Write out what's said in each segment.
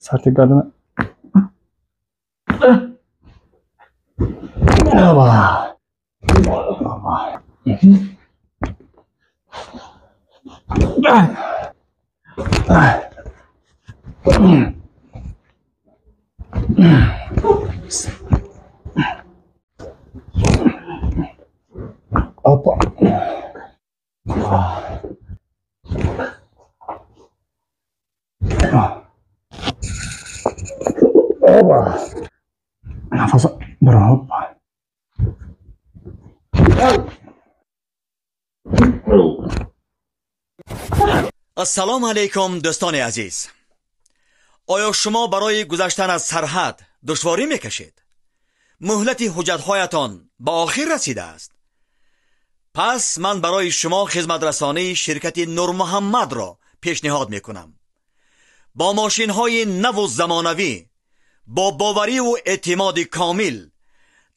Сарти гардана. Оба. Оба. Опа. Опа. Нафас бро. Ассалому алайкум, дӯстони азиз. Оё шумо барои гузаштан аз сарҳад душворӣ мекашед? Муҳлати ҳуҷҷатҳоятон ба охир расидааст. Пас ман барои шумо хизматрасонии ширкати Нурмуҳаммадро пешниҳод мекунам. Бо мошинҳои наву замонавӣ, бо бовариву эътимоди комил,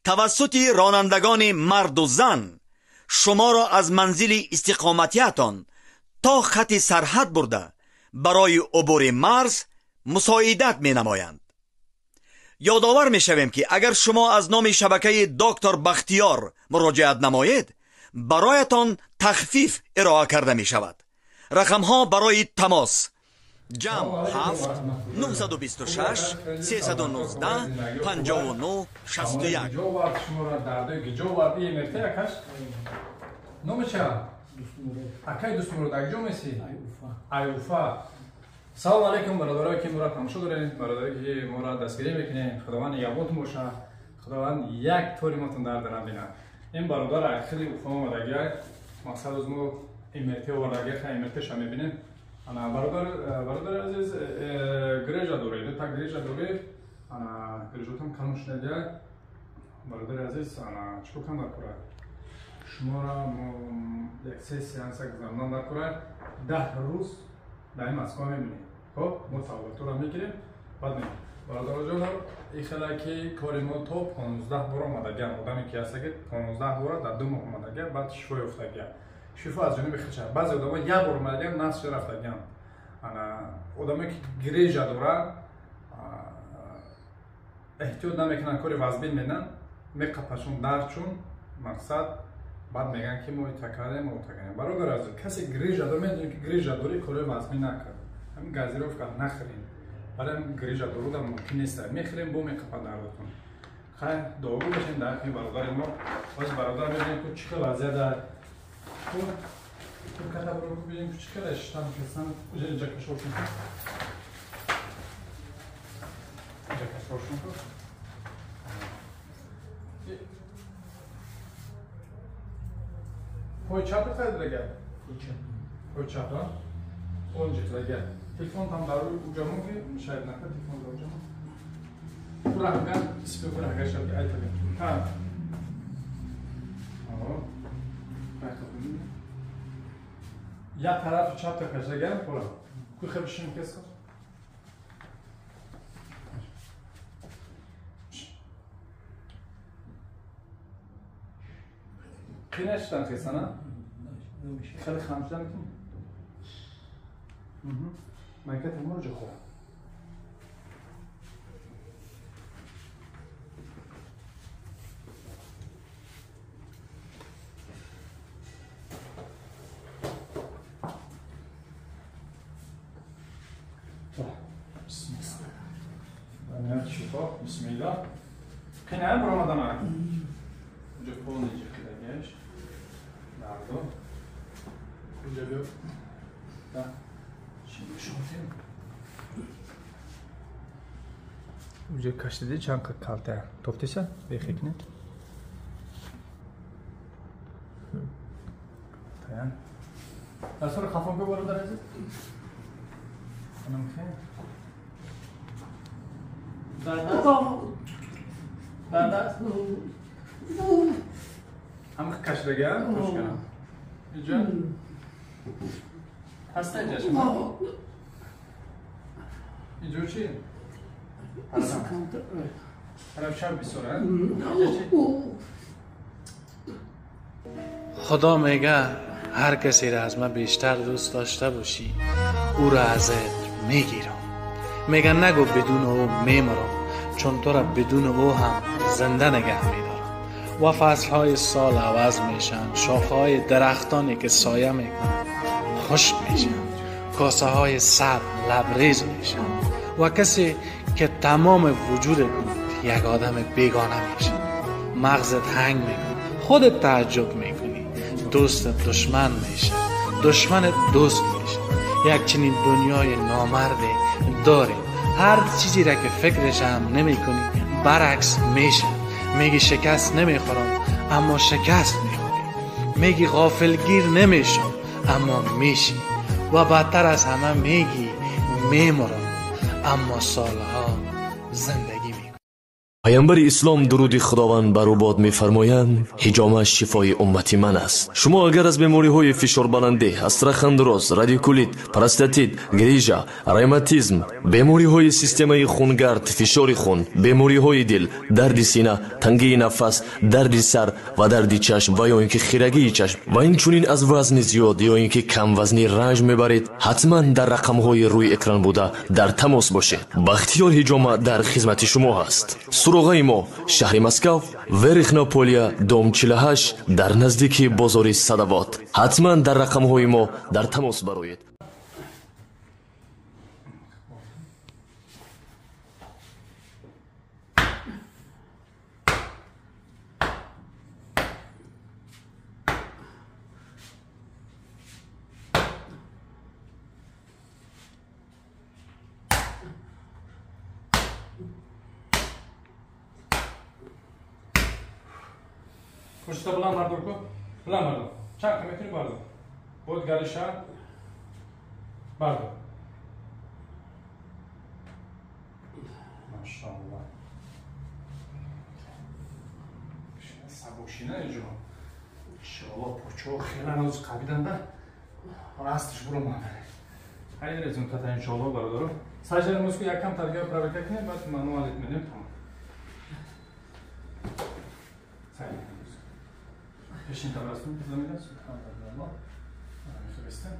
тавассути ронандагони марду зан шуморо аз манзили истиқоматиятон то хати сарҳад бурда барои убури марз мусоидат менамоянд. Ёдовар мешавем, ки агар шумо аз номи шабакаи доктор Бахтиёр муроҷиат намоед, бароятон тахфиф ироа карда мешавад. Рақамҳо барои тамос: ҷамъ 7 926 319 59 61. Номи ча? Акай Дӯстмурод, акҷо месӣ? Ай Уфа. Салом алейкум, бародарое ки моро тамошо доред, бародарое ки моро дастгирӣ мекунед. Худованд нигаҳботон боша, Худованд як тори мотон дарда набинад. Ин бародар хеле Уфа омадагиак, мақсад аз мо МРТ овардагиак, МРТша мебинем. Ана, бародар, бародари азиз, грыжа доред, дута грыжа доред, ана, грыжотон калон шудагиак. Бародари азиз, ана, чӣ кор кан дар кора? Шуморо мо як се сеанса гузарондан дар кора, 10 рӯз дар ин Москва мебинем. Хоб, мо тавбатуро мегирем, баъд мебинем. Бародароҷоно, ихела ки кори мо то 15 бор омадагиам, одаме ки ҳаста, ки 15 бора дар 2 моҳ омадагиам, баъд шифо ёфтагиам, шифо аз ҷониби худша. Баъзе одамо як бор омадагиам, насши рафтагиам. Ана, одамое ки грыжа доранд, эҳтиёт намекунанд, кори вазбин менанд, меқапашон дардчун, мақсад, баъд мегӯянд, ки мо ита кардем, мо ута кардем. Бародар азиз, касе грыжа дор, медонед, ки грыжа дорӣ, кори вазбин накард, ҳамин газировка нахӯрем. Барои ҳамин грыжа доруда мумкин нест, мехӯрем, бо меқапад дардатон. Хайр, дуогӯ бошем дар ҳаққи бародари мо. Боз бародар мебинем, ку чӣ хел вазъият дар ку ката бибинем, ку чӣ хел шитам касан. Инҷа кашошон ку, инҷа кашошон ку. Пой чапи қайдага? Пой чап, он ҷиқлага. Телефон там дар уҷамо, ки шайд нака, телефон дар уҷамо. Курахга, исми курахга шад, айтага. Ха. Ао. Як тарафи чап кашдага, пора. Ку хел бишин кеса. Қинаштан хесана? Хеле хам шуда метавонӣ? Майка темур ҷо хӯр. Шифо, бисмилла. Қинаям баромадана. Уҷа полный ҷиқидагеш. Дардо. Уҷа биё. Да. Шотем. Уҷа каштиди чанд калта. Тофтиса? Бехекне. Таян. Дастур хафон ко, бародар азиз. Анам хе. Дард аст? Дард аст? Ҳама кашидага тошкана. Иҷа? Ҳаста иҷа шумо? Иҷо чӣ? Тараф чап бисёр, а? Иҷа чӣ? Худо мега, ҳар касеро аз ман бештар дӯст дошта бошӣ, ӯро азат мегирам. میگن نگو بدون او میمرم، چون تو را بدون او هم زنده نگه میدارم. و فصلهای سال عوض میشن، شاخه‌های درختانی که سایه میکنن خشک میشن، کاسه های سبز لبریز میشن و کسی که تمام وجودت بود یک آدم بیگانه میشه. مغزت هنگ میکنه، خودت تعجب میکنی، دوستت دشمن میشه، دشمنت دوست میشه. یک چنین دنیای نامردی داریم، هر چیزی را که فکرش هم نمی کنی برعکس میشه. میگی شکست نمیخورم اما شکست میخوری، میگی غافلگیر نمیشم اما میشی، و بدتر از همه میگی میمرم اما سالها زندگی میکنی. پیامبر اسلام درود خداوند بر او باد می‌فرمایند: حجامه شفای امت من است. شما اگر از بیماری‌های فشار بلندی، استراخاندروز، رادیکولیت، پروستاتیت، گریژا، ریوماتیسم، بیماری‌های سیستم خونگرد، فشار خون، بیماری‌های دل، درد سینه، تنگی نفس، درد سر و درد چشم و یا اینکه خیرگی چشم و اینچنین از وزن زیاد یا اینکه کم وزنی رنج می‌برید، حتما در رقم‌های روی اکران بوده در تماس باشید. بختیار حجامه در خدمت شما هست. суроғаи мо шаҳри Москав, Верхнополия, дом 48, дар наздики бозори Садовод. Ҳатман дар рақамҳои мо дар тамос бароед. پشت بلند بردار کن، بلند بردار، چند تا میتونی بردار، بود گریشا بردار. ماشاءالله سبوشینه اینجا انشاءالله پوچو خیلی هنوز قویدن ده راستش برو مانده. خیلی результат انشاءالله برادرم. سجده نماز کو یکم ترگاه проверка کنیم، بعد мануалит میدیم. تمام. Пешин табрасун замина субҳаналлоҳ. Мефиристем.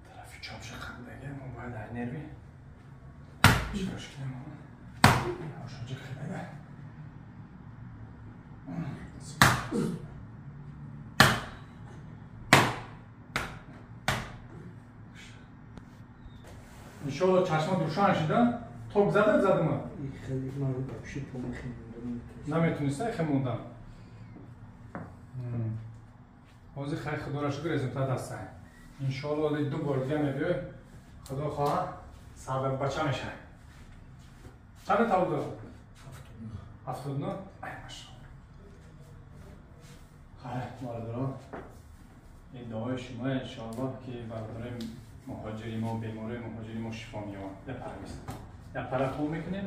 тарафи чопша қандага мо бояд ай нерви чикош кунем? Ошонҷа хелага. иншоалло чашмат рӯшан шида. Ток задад задима? Хеле ман вообще помехи мондам. Наметуниста хе мондам. ҳозир хай худоро шукр результат ҳастан. иншоалло ду бор дига мебиёй, худо хоҳа сабр бача мешавад. Чанд таваллуд? 79. Ай машалло. Хай бародарон, иддаои шумо иншоалло ки бародарои муҳоҷири мо, беморои муҳоҷири мо шифо меёбанд. Як пара бист, як пара қабул мекунем.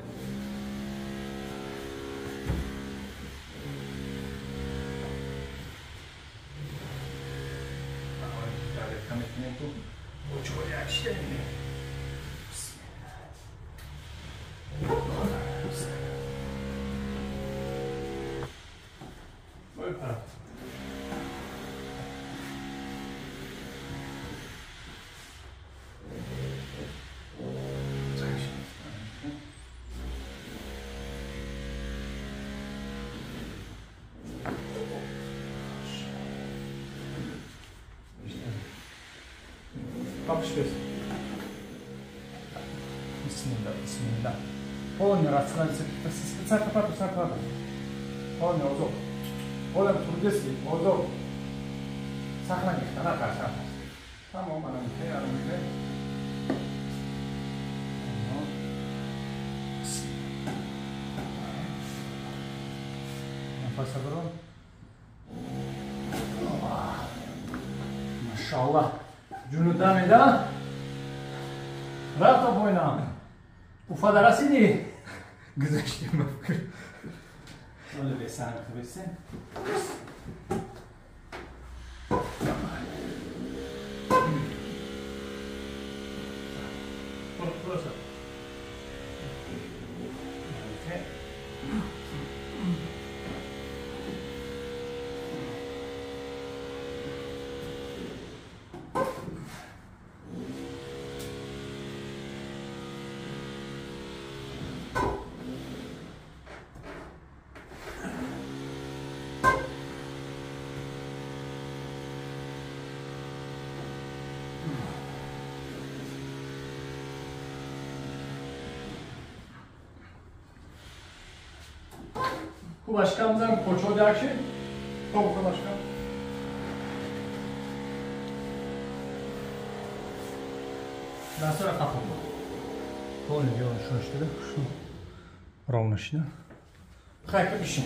Проверка мекунем ту очои як шида. Ой, пара. Бисмилла, бисмилла. Полный расслабься. Сар папа, сар папа. Полный озод. Полный тургеси, озод. Сахна гихтана тарса. Тамом, ана михе, ана михе. Нафас барон. Машаллах. Ҷунуда меда? Рафта бойна. Уфада расидӣ? Гузаштем ба фикр. Оле бесан бесен. Ку башкам зан почо дакши. То бу башкам. Дастора қафо. Полный дело шуштида. Шу. Ровно шина. Хай бишин.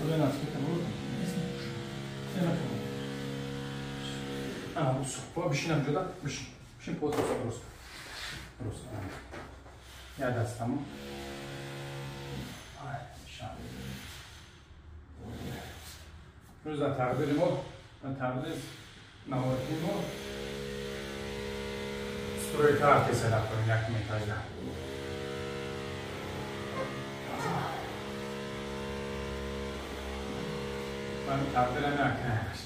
Худо насиб кунад. Ана бу бо бишинам ҷуда. Бишин. Бишин поз рост. Рост. Я дастаму. Ай, шан. Рӯз дар тақдири мо, дар тақдири навоҳии мо стройка рафтеса рафтем як метажда. Ман тақдирам якаш.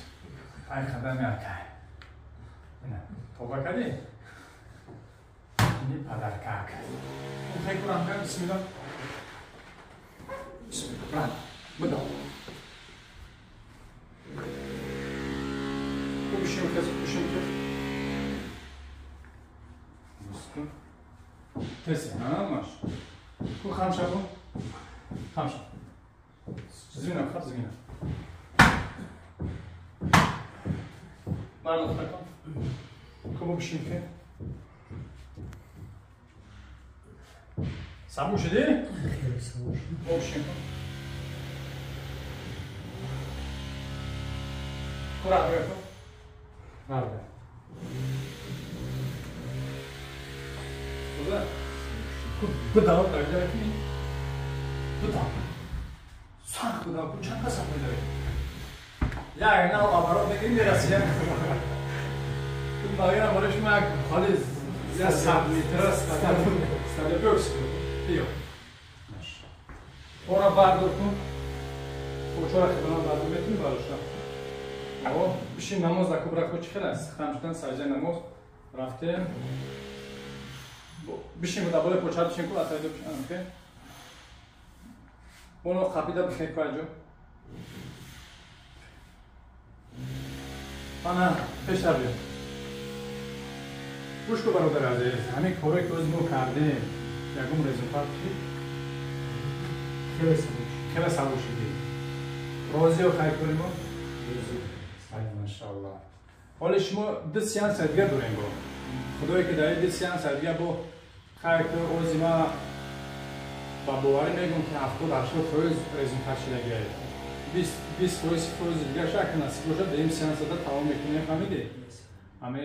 Ай қадам якай. Ина, тоба кардӣ? Ини падаркак. Хай курам кар, бисмилла. Бисмилла, брат. Бидо. Бишин кас, бишин кас. Теси, ҳамаш. Ку хамша кун. Хамша. Зимина, хаб зимина. Барлықта кун. Ку бишин ки. Сабур шуди? Хеле сабур шуд. Бо бишин кун. Ку раҳ кун. Раҳ. Куда? Куда? Куда? Сахт куда? Чанд каса медавӣ? Як нав оборот мегирӣ мерасӣ. Магара барои шумо як холи як 100 литра стадио пепси. Биё. Ора бардор кун. Почора хидмат бардор метунӣ бароша. О, бишин намоз даку бираку чӣ хел аст? Хам шудан саҷдаи намоз рафтем. Бишин дар болои поча бишин ку атайдо бишин. Окей. Боно қапида бихе ку аҷо. Ана пештар биё. Гӯш кун бародари азиз, ҳамин корое ки оз мо кардем, ягон результат шид? Хеле сабур шуд. Хеле сабур шудӣ. Розиё хай кори мо? Розӣ. Ай, машааллоҳ. Ҳоле шумо ду сеанса дигар дорем бо. Худое ки дар ду сеанса дигар бо хай ки ози ма ба боварӣ мегӯм ки 70-80% результат шидагиае. 20% дигар шак насиб бошад, дар ин сеансада тамом мекунем, фаҳмидӣ? Ҳами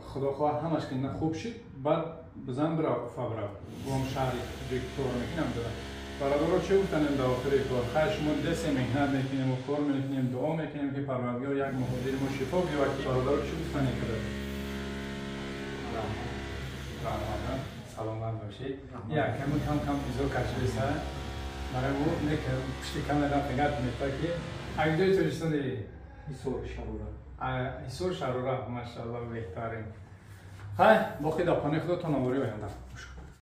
худо хоҳад ҳамаш ки на хуб шид, баъд бизан бирав Уфа бирав. Бом шаҳри ҷое ки кор мекунам бирав. Бародаро чӣ гуфтанем дар охири кор? Хайр шумо десе меҳнат мекунем ва кор мекунем, дуо мекунем ки Парвардигор як муҳоҷири мо шифо биёвад. Ки бародаро чӣ гуфтане када? Раҳмат, саломат бошед. Як каму кам кам изо кашиса. Барои ӯ нек пушти камера фақат мефа ки агдои Тоҷикистони Ҳисор Шарора. Ҳисор Шарора, машааллоҳ, беҳтарин. Хай, боқӣ дар хонаи худо то навори оянда.